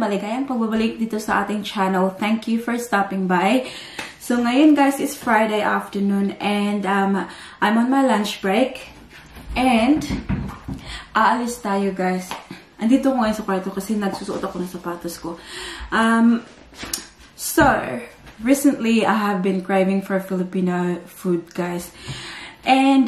Maligayang pagbabalik dito sa ating channel. Thank you for stopping by. So, ngayon guys, is Friday afternoon and I'm on my lunch break. And, aalis tayo guys. Andito ko ngayon sa kwarto kasi nagsusuot ako ng sapatos ko. So, recently, I have been craving for Filipino food guys. And,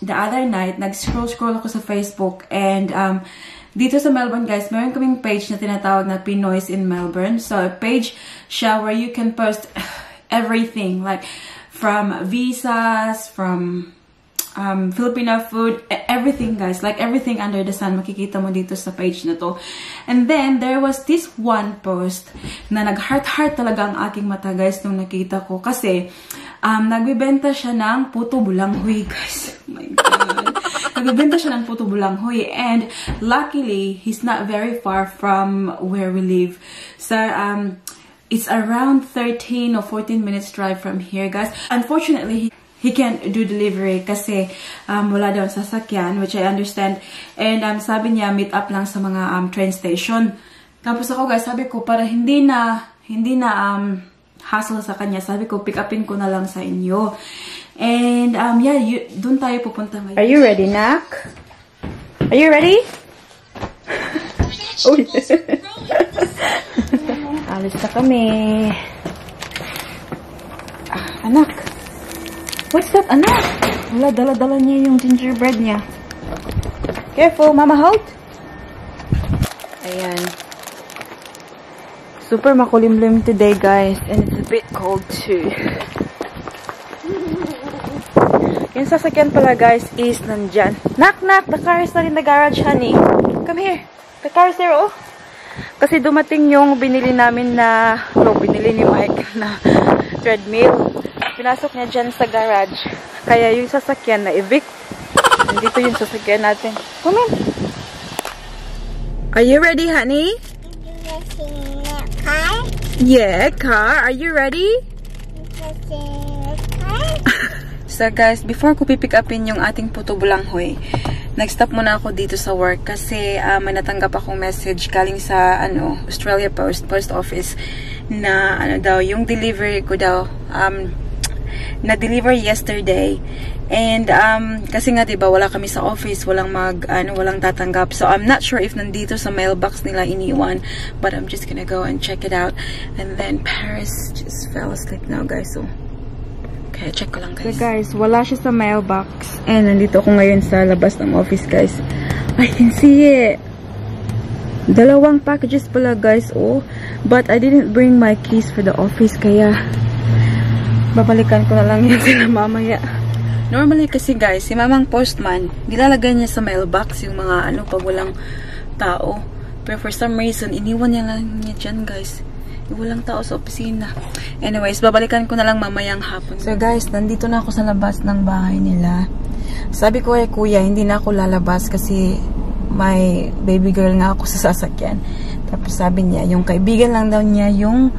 the other night, nag-scroll ako sa Facebook and, dito sa Melbourne, guys, meron kaming page na tinatawag na Pinoys in Melbourne. So, a page siya where you can post everything. Like, from visas, from Filipino food, everything, guys. Like, everything under the sun, makikita mo dito sa page na to. And then, there was this one post na nag-heart-heart talaga ang aking mata, guys, nung nakita ko. Kasi, nagbibenta siya ng puto bulanghoy, guys. Oh my God. Nagbibenta siya ng puto bulanghoy. And luckily, he's not very far from where we live. So, it's around 13 or 14 minutes drive from here, guys. Unfortunately, he can't do delivery kasi wala daw sasakyan, which I understand. And sabi niya, meet up lang sa mga train station. Tapos ako, guys, sabi ko, para hindi na hassle sa kanya, sabi ko, pick upin ko na lang sa inyo. And, yeah, doon tayo pupunta ngayon. Are you ready, Nak? Are you ready? Oh, alis na kami. Anak. What's that, anak? Wala, dala-dala niya yung gingerbread niya. Careful, Mama, hold. Ayan. Super makulimlim today, guys. And it's a bit cold, too. Yung sasakyan pala, guys, is nandyan. Knock, the car is not in the garage, honey. Come here. The car is there, oh. Kasi dumating yung binili namin na, binili ni Mike na treadmill. Pinasok niya dyan sa garage. Kaya yung sasakyan na evict. Nandito yung sasakyan natin. Come in. Are you ready, honey? Car? Yeah, car. Are you ready? So guys, before ko pipick upin yung ating puto bulanghoy, nag-stop muna ako dito sa work kasi may natanggap akong message galing sa Australia Post Office na daw yung delivery ko daw na-deliver yesterday. And kasi nga 'di ba wala kami sa office, walang walang tatanggap. So I'm not sure if nandito sa mailbox nila iniwan, but I'm just gonna go and check it out. And then Paris just fell asleep now, guys. So okay, check ko lang, guys. So guys, wala siya sa mailbox. And nandito ako ngayon sa labas ng office, guys. I can see it. 2 packages pala, guys. Oh, but I didn't bring my keys for the office, kaya babalikan ko na lang yan sila mamaya. Normally kasi, guys, si mamang postman, nilalagay niya sa mailbox yung mga pag walang tao. Pero for some reason, iniwan niya lang niya dyan, guys. Walang tao sa opisina. Anyways, babalikan ko na lang mamayang hapon. So guys, nandito na ako sa labas ng bahay nila. Sabi ko kay kuya, hindi na ako lalabas kasi may baby girl nga ako sa sasakyan. Tapos sabi niya, yung kaibigan lang daw niya yung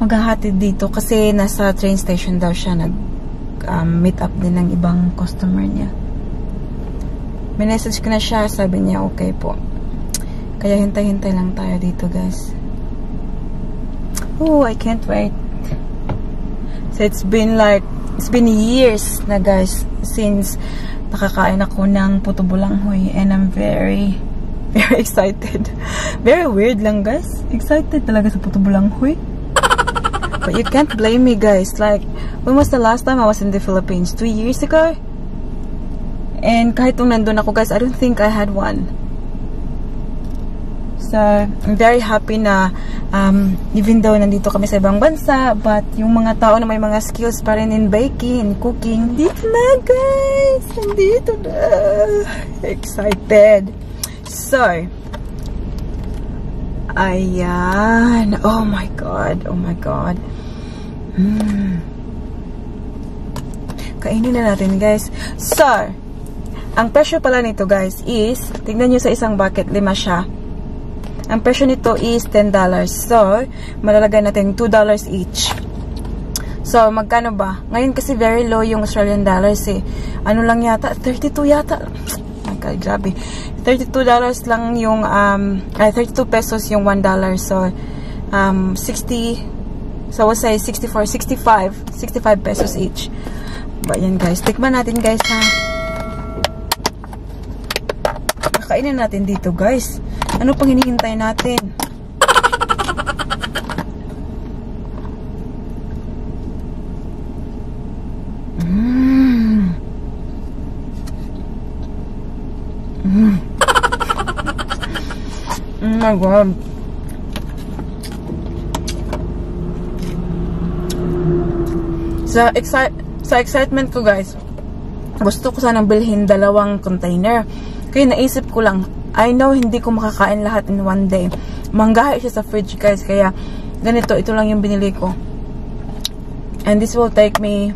maghahatid dito kasi nasa train station daw siya nag-meet up din ng ibang customer niya. Minessage ko na siya, sabi niya okay po. Kaya hintay-hintay lang tayo dito, guys. Oh, I can't wait. So it's been years na, guys, since nakakain ako ng puto bulanghoy, and I'm very excited. Very weird lang, guys. Excited talaga sa puto bulanghoy. But you can't blame me, guys. Like, when was the last time I was in the Philippines? 2 years ago? And kahit nung nandun ako, guys, I don't think I had one. So, I'm very happy na even though nandito kami sa ibang bansa, but yung mga tao na may mga skills pa rin in baking and cooking, dito na, guys! Nandito na! Excited! So, ayan! Oh my God! Oh my God! Kainin na natin, guys. So, ang presyo pala nito, guys, is, tignan nyo sa isang bucket, 5 siya. Ang presyo nito is $10. So, malalagay natin $2 each. So, magkano ba? Ngayon kasi very low yung Australian dollars eh. Ano lang yata? 32 yata. Oh my God, grabe. $32 lang yung, 32 pesos yung $1. So, 60, so we'll say 65 pesos each. But yan, guys. Tikman natin, guys, ha. Kakainin natin dito, guys. Ano pang hinihintay natin? Oh my God. Sa excitement ko, guys, gusto ko sanang bilhin 2 container. Kaya naisip ko lang, I know hindi ko makakain lahat in one day. Manggahi siya sa fridge, guys. Kaya ganito, ito lang yung binili ko. And this will take me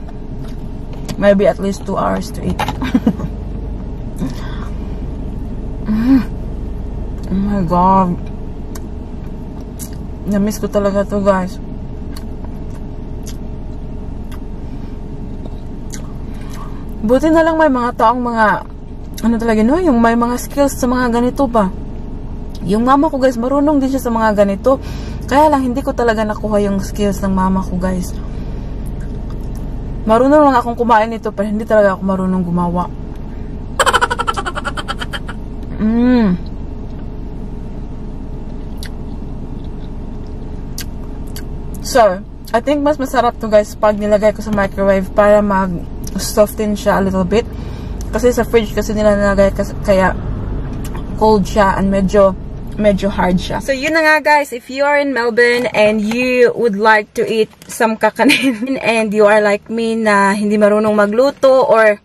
maybe at least 2 hours to eat. Oh my God. Na-miss ko talaga to, guys. Buti na lang may mga taong ano talaga, no? Yung may mga skills sa mga ganito ba. Yung mama ko, guys, marunong din siya sa mga ganito. Kaya lang, hindi ko talaga nakuha yung skills ng mama ko, guys. Marunong lang akong kumain nito, pero hindi talaga ako marunong gumawa. So, I think mas masarap to, guys, pag nilagay ko sa microwave para mag-soften siya a little bit. Kasi sa fridge kasi nila nilagay, kaya cold siya and medyo hard siya. So, yun na nga, guys. If you are in Melbourne and you would like to eat some kakanin and you are like me na hindi marunong magluto or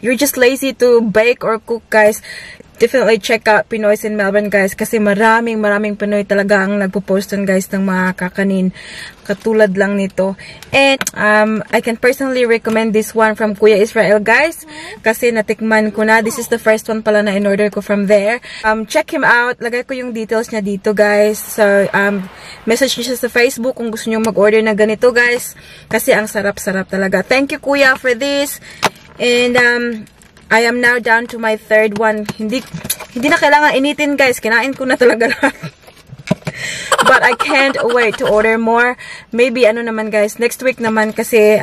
you're just lazy to bake or cook, guys, definitely check out Pinoy's in Melbourne, guys, kasi maraming Pinoy talaga ang nagpo-post dun, guys, ng mga kakanin katulad lang nito. And I can personally recommend this one from Kuya Israel, guys, kasi natikman ko na. This is the first one pala na in-order ko from there. Check him out. Lagay ko yung details niya dito, guys. So, message niyo siya sa Facebook kung gusto niyo mag-order na ganito, guys, kasi ang sarap-sarap talaga. Thank you, Kuya, for this. And I am now down to my 3rd one. Hindi na kailangan initin, guys. Kinain ko na talaga lahat. But I can't wait to order more. Maybe ano naman, guys, next week naman kasi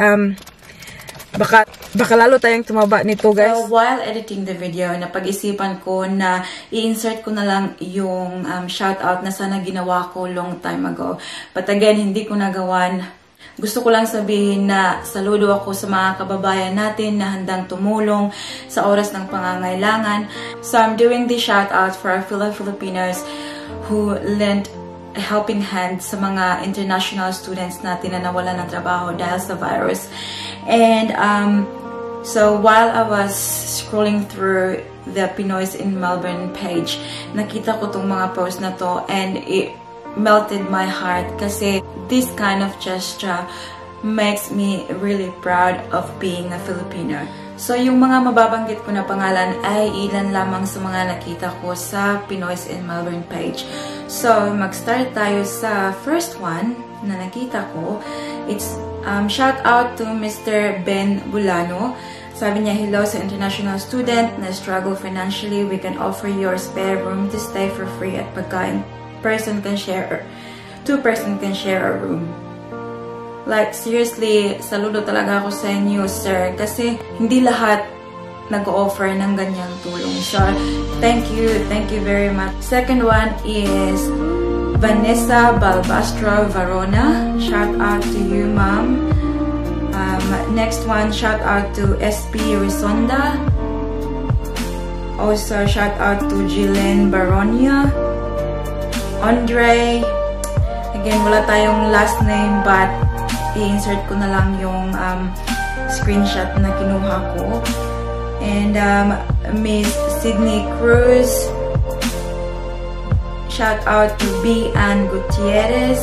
baka lalo tayong tumaba nito, guys. So, while editing the video, napag-isipan ko na i-insert ko na lang yung shoutout na sana ginawa ko long time ago. But again, hindi ko nagawan. Gusto ko lang sabihin na saludo ako sa mga kababayan natin na handang tumulong sa oras ng pangangailangan. So I'm doing this shout out for our fellow Filipinos who lent a helping hand sa mga international students natin na nawalan ng trabaho dahil sa virus. And so while I was scrolling through the Pinoy's in Melbourne page, nakita ko tong mga post na to and it melted my heart kasi this kind of gesture makes me really proud of being a Filipino. So, yung mga mababanggit ko na pangalan ay ilan lamang sa mga nakita ko sa Pinoy's in Melbourne page. So, mag-start tayo sa first one na nakita ko. It's shout out to Mr. Ben Bulano. Sabi niya, hello sa international student na struggle financially. We can offer your spare room to stay for free at pagkain. Two person can share a room. Like, seriously, saludo talaga ako sa inyo, sir. Kasi hindi lahat nag-offer ng ganyang tulong. So, thank you very much. Second one is Vanessa Balbastro Varona. Shout out to you, ma'am. Next one, shout out to SP Risonda. Also, shout out to Jillian Baronia. Andre, again, wala tayong last name but i-insert ko na lang yung screenshot na kinuha ko. And Miss Sydney Cruz, shout out to B. Ann Gutierrez,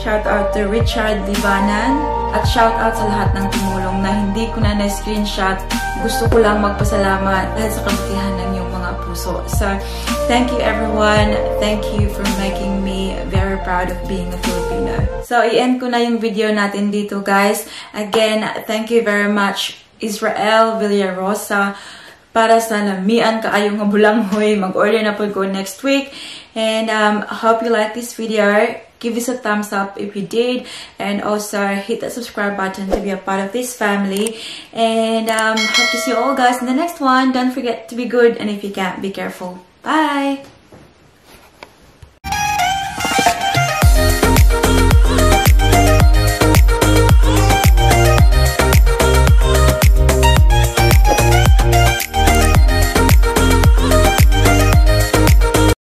Shout out to Richard Libanan. At shout out sa lahat ng tumulong na hindi ko na na-screenshot. Gusto ko lang magpasalamat dahil sa kabutihan ng iyong mga puso. So, thank you everyone. Thank you for making me very proud of being a Filipino. So, i-end ko na yung video natin dito, guys. Again, thank you very much, Israel Villarosa. Para sa namian kaayong nga bulanghoy, mag-order na po ko next week. And I hope you like this video. Give us a thumbs up if you did. And also hit that subscribe button to be a part of this family. And hope to see you all guys in the next one. Don't forget to be good. And if you can't, be careful. Bye!